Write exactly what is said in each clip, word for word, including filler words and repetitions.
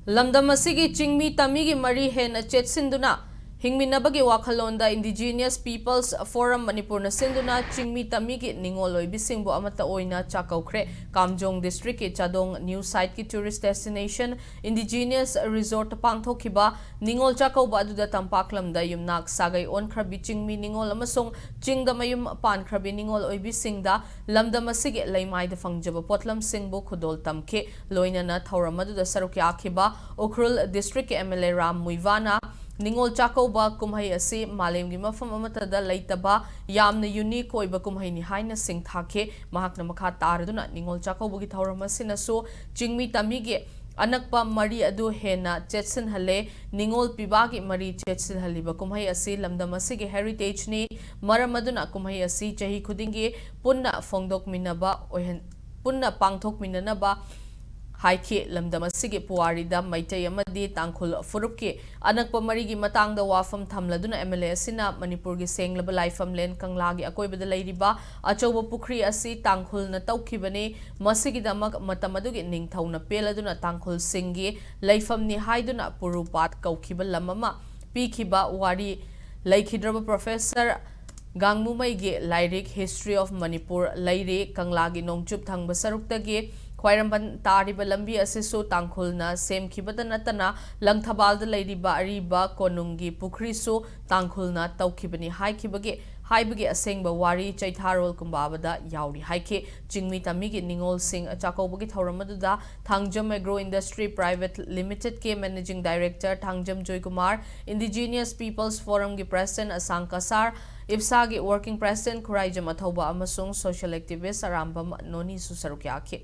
ꯂꯝꯗꯝ ꯑꯁꯤꯒꯤ ꯆꯤꯡꯃꯤ ꯇꯝꯃꯤꯒꯤ ꯃꯔꯤ ꯍꯦꯟꯅ ꯆꯦꯠꯁꯤꯟꯗꯨꯅ ꯍꯤꯡꯃꯤꯟꯅꯕꯒꯤ ꯋꯥꯈꯜꯂꯣꯟꯗ Indigenous Peoples Forum ꯃꯅꯤꯄꯨꯔꯅ ꯁꯤꯟꯗꯨꯅ ꯆꯤꯡꯃꯤ ꯇꯝꯃꯤꯒꯤ ꯅꯤꯡꯉꯣꯜ ꯑꯣꯏꯕꯤꯁꯤꯡꯕꯨ ꯑꯃꯠꯇ ꯑꯣꯏꯅ ꯆꯥꯛꯀꯧꯈ꯭ꯔꯦ꯫ ꯀꯥꯝꯖꯣꯡ ꯗꯤꯁꯇ꯭ꯔꯤꯛꯀꯤ ꯆꯥꯗꯣꯡ ꯅ꯭ꯌꯨ ꯁꯥꯏꯠꯀꯤ ꯇꯨꯔꯤꯁ ꯗꯦꯁꯇꯤꯅꯦꯁꯟ Indigenous ꯔꯤꯖꯣꯔꯠꯇ ꯄꯥꯡꯊꯣꯛꯈꯤꯕ ꯅꯤꯡꯉꯣꯜ ꯆꯥꯛꯀꯧꯕ ꯑꯗꯨꯗ ꯇꯝꯄꯥꯛ ꯂꯝꯗ ꯌꯨꯝꯅꯥꯛ ꯁꯥꯒꯩ ꯑꯣꯟꯈ꯭ꯔꯕꯤ ꯆꯤꯡꯃꯤ ꯅꯤꯡꯉꯣꯜ ꯑꯃꯁꯨꯡ ꯆꯤꯡꯗ ꯃꯌꯨꯝ ꯄꯥꯟꯈ꯭ꯔꯕꯤ ꯅꯤꯡꯉꯣꯜ ꯑꯣꯏꯕꯤꯁꯤꯡꯗ ꯂꯝꯗꯝ ꯑꯁꯤꯒꯤ ꯂꯩꯃꯥꯏꯗ ꯐꯪꯖꯕ ꯄꯣꯠꯂꯝꯁꯤꯡꯕꯨ ꯈꯨꯗꯣꯜ ꯇꯝꯈꯤ꯫ ꯂꯣꯏꯅꯅ ꯊꯧꯔꯝ ꯑꯗꯨꯗ ꯁꯔꯨꯛ ꯌꯥꯈꯤꯕ ꯎꯈ꯭ꯔꯨꯜ ꯗꯤꯁꯇ꯭ꯔꯤꯛꯀꯤ M L A Ram ꯃꯨꯏꯚꯥꯅ Ningol Chakkouba ꯀꯨꯝꯍꯩ ꯑꯁꯤ ꯃꯥꯂꯦꯝꯒꯤ ꯃꯐꯝ ꯑꯃꯠꯇꯗ ꯂꯩꯇꯕ ꯌꯥꯝꯅ ꯌꯨꯅꯤꯛ ꯑꯣꯏꯕ ꯀꯨꯝꯍꯩꯅꯤ ꯍꯥꯏꯅ ꯁꯤꯡꯊꯥꯈꯤ꯫ ꯃꯍꯥꯛꯅ ꯃꯈꯥ ꯇꯥꯔꯗꯨꯅ ꯅꯤꯡꯉꯣꯜ ꯆꯥꯛꯀꯧꯕꯒꯤ ꯊꯧꯔꯝ ꯑꯁꯤꯅꯁꯨ ꯆꯤꯡꯃꯤ ꯇꯝꯃꯤꯒꯤ ꯑꯅꯛꯄ ꯃꯔꯤ ꯑꯗꯨ ꯍꯦꯟꯅ ꯆꯦꯠꯁꯤꯟꯍꯜꯂꯦ꯫ ꯅꯤꯡꯉꯣꯜ ꯄꯤꯕꯥꯒꯤ ꯃꯔꯤ ꯆꯦꯠꯁꯤꯜꯍꯜꯂꯤꯕ ꯀꯨꯝꯍꯩ ꯑꯁꯤ ꯂꯝꯗꯝ ꯑꯁꯤꯒꯤ ꯍꯦꯔꯤꯇꯦꯖꯅꯤ꯫ ꯃꯔꯝ ꯑꯗꯨꯅ ꯀꯨꯝꯍꯩ ꯑꯁꯤ ꯆꯍꯤ ꯈꯨꯗꯤꯡꯒꯤ ꯄꯨꯟꯅ ꯐꯣꯡꯗꯣꯛꯃꯤꯟꯅꯕ ꯑꯣꯏꯍꯟ-, ꯄꯨꯟꯅ ꯄꯥꯡꯊꯣꯛꯃꯤꯟꯅꯅꯕ ꯍꯥꯏꯈꯤ꯫ ꯂꯝꯗꯝ ꯑꯁꯤꯒꯤ ꯄꯨꯋꯥꯔꯤꯗ ꯃꯩꯇꯩ ꯑꯃꯗꯤ ꯇꯥꯡꯈꯨꯜ ꯐꯨꯔꯨꯞꯀꯤ ꯑꯅꯛꯄ ꯃꯔꯤꯒꯤ ꯃꯇꯥꯡꯗ ꯋꯥꯐꯝ ꯊꯝꯂꯗꯨꯅ M L A ꯑꯁꯤꯅ ꯃꯅꯤꯄꯨꯔꯒꯤ ꯁꯦꯡꯂꯕ ꯂꯥꯏꯐꯝꯂꯦꯟ ꯀꯪꯂꯥꯒꯤ ꯑꯀꯣꯏꯕꯗ ꯂꯩꯔꯤꯕ ꯑꯆꯧꯕ ꯄꯨꯈ꯭ꯔꯤ ꯑꯁꯤ ꯇꯥꯡꯈꯨꯜꯅ ꯇꯧꯈꯤꯕꯅꯤ꯫ ꯃꯁꯤꯒꯤꯗꯃꯛ ꯃꯇꯝ ꯑꯗꯨꯒꯤ ꯅꯤꯡꯊꯧꯅ ꯄꯦꯜꯂꯗꯨꯅ ꯇꯥꯡꯈꯨꯜꯁꯤꯡꯒꯤ ꯂꯩꯐꯝꯅꯤ ꯍꯥꯏꯗꯨꯅ ꯄꯨꯔꯨꯄꯥꯠ ꯀꯧꯈꯤꯕ ꯂꯝ ꯑꯃ ꯄꯤꯈꯤꯕ ꯋꯥꯔꯤ ꯂꯩꯈꯤꯗ꯭ꯔꯕ ꯄ꯭ꯔꯣꯐꯦꯁꯔ ꯒꯥꯡꯃꯨꯃꯩꯒꯤ ꯂꯥꯏꯔꯤꯛ History of Manipur ꯂꯩꯔꯤ꯫ ꯀꯪꯂꯥꯒꯤ ꯅꯣꯡꯆꯨꯞ ꯊꯪꯕ ꯁꯔꯨꯛꯇꯒꯤ ꯈ꯭ꯋꯥꯏꯔꯝꯕꯟ ꯇꯥꯔꯤꯕ ꯂꯝꯕꯤ ꯑꯁꯤꯁꯨ ꯇꯥꯡꯈꯨꯜꯅ ꯁꯦꯝꯈꯤꯕꯇ ꯅꯠꯇꯅ ꯂꯪꯊꯕꯥꯜꯗ ꯂꯩꯔꯤꯕ ꯑꯔꯤꯕ ꯀꯣꯅꯨꯡꯒꯤ ꯄꯨꯈ꯭ꯔꯤꯁꯨ ꯇꯥꯡꯈꯨꯜꯅ ꯇꯧꯈꯤꯕꯅꯤ ꯍꯥꯏꯈꯤꯕꯒꯤ, ꯍꯥꯏꯕꯒꯤ ꯑꯁꯦꯡꯕ ꯋꯥꯔꯤ ꯆꯩꯊꯥꯔꯣꯜ ꯀꯨꯝꯕꯥꯕꯗ ꯌꯥꯎꯔꯤ ꯍꯥꯏꯈꯤ꯫ ꯆꯤꯡꯃꯤ ꯇꯝꯃꯤꯒꯤ ꯅꯤꯡꯉꯣꯜꯁꯤꯡ ꯆꯥꯛꯀꯧꯕꯒꯤ ꯊꯧꯔꯝ ꯑꯗꯨꯗ Thangjam Agro Industry Private Limited ꯀꯤ Managing Director Thangjam Joykumar, Indigenous Peoples Forum ꯒꯤ President ꯑꯁꯥꯡ ꯀꯁꯥꯔ, ꯏꯞꯁꯥꯒꯤ Working President ꯈꯨꯔꯥꯏꯖꯝ ꯑꯊꯧꯕ ꯑꯃꯁꯨꯡ social activist ꯑꯔꯥꯝꯕꯝ ꯅꯣꯅꯤꯁꯨ ꯁꯔꯨꯛ ꯌꯥꯈꯤ꯫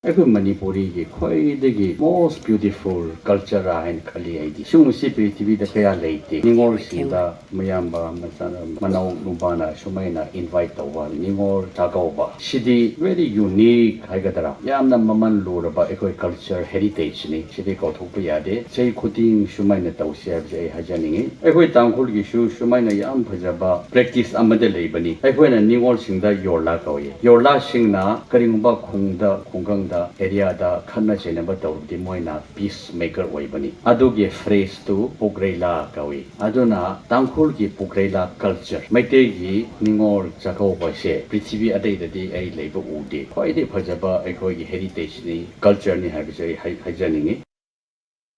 ꯑꯩꯈꯣꯏ ꯃꯅꯤꯄꯨꯔꯤꯒꯤ ꯈ꯭ꯋꯥꯏꯗꯒꯤ most beautiful culture ꯍꯥꯏꯅ ꯈꯜꯂꯤ ꯑꯩꯗꯤ꯫ ꯁꯤꯒꯨꯝꯕꯁꯤ ꯄ꯭ꯔꯤꯊꯤꯕꯤꯗ ꯀꯌꯥ ꯂꯩꯇꯦ꯫ ꯅꯤꯡꯉꯣꯜꯁꯤꯡꯗ ꯃꯌꯥꯝꯕ, ꯃꯆꯥ, ꯃꯅꯥꯎ ꯅꯨꯄꯥꯅ ꯁꯨꯃꯥꯏꯅ invite ꯇꯧꯕ, ꯅꯤꯡꯉꯣꯜ ꯆꯥꯛꯀꯧꯕ, ꯁꯤꯗꯤ very unique ꯍꯥꯏꯒꯗ꯭ꯔꯥ, ꯌꯥꯝꯅ ꯃꯃꯜ ꯂꯨꯔꯕ ꯑꯩꯈꯣꯏ culture heritageꯅꯤ꯫ ꯁꯤꯗꯤ ꯀꯥꯎꯊꯣꯛꯄ ꯌꯥꯗꯦ꯫ ꯆꯍꯤ ꯈꯨꯗꯤꯡ ꯁꯨꯃꯥꯏꯅ ꯇꯧꯁꯤ ꯍꯥꯏꯕꯁꯦ ꯑꯩ ꯍꯥꯏꯖꯅꯤꯡꯉꯤ꯫ ꯑꯩꯈꯣꯏ ꯇꯥꯡꯈꯨꯜꯒꯤꯁꯨ ꯁꯨꯃꯥꯏꯅ ꯌꯥꯝ ꯐꯖꯕ practice ꯑꯃꯗ ꯂꯩꯕꯅꯤ꯫ ꯑꯩꯈꯣꯏꯅ ꯅꯤꯡꯉꯣꯜꯁꯤꯡꯗ ꯌꯣꯔꯂꯥ ꯀꯧꯏ꯫ ꯌꯣꯔꯂꯥꯁꯤꯡꯅ ꯀꯔꯤꯒꯨꯝꯕ ꯈꯨꯡꯗ, ꯈꯨꯡꯒꯪ ꯑꯦꯔꯤꯌꯥꯗ ꯈꯠꯅ ꯆꯩꯅꯕ ꯇꯧꯔꯕꯗꯤ ꯃꯣꯏꯅ ꯄꯤꯁ ꯃꯦꯀꯔ ꯑꯣꯏꯕꯅꯤ꯫ ꯑꯗꯨꯒꯤ ꯐ꯭ꯔꯦꯁꯇꯨ ꯄꯨꯒ꯭ꯔꯩꯂꯥ ꯀꯧꯏ꯫ ꯑꯗꯨꯅ ꯇꯥꯡꯈꯨꯜꯒꯤ ꯄꯨꯒ꯭ꯔꯩꯂꯥ ꯀꯜꯆꯔ, ꯃꯩꯇꯩꯒꯤ ꯅꯤꯉꯣꯜ ꯆꯥꯛꯀꯧꯕꯁꯦ ꯄ꯭ꯔꯤꯊꯤꯕꯤ ꯑꯇꯩꯗꯗꯤ ꯑꯩ ꯂꯩꯕ ꯎꯗꯦ꯫ ꯈ꯭ꯋꯥꯏꯗꯒꯤ ꯐꯖꯕ ꯑꯩꯈꯣꯏꯒꯤ ꯍꯦꯔꯤꯇꯦꯖꯅꯤ, ꯀꯜꯆꯔꯅꯤ ꯍꯥꯏꯕꯁꯦ ꯑꯩ ꯍꯥꯏ-, ꯍꯥꯏꯖꯅꯤꯡꯉꯤ꯫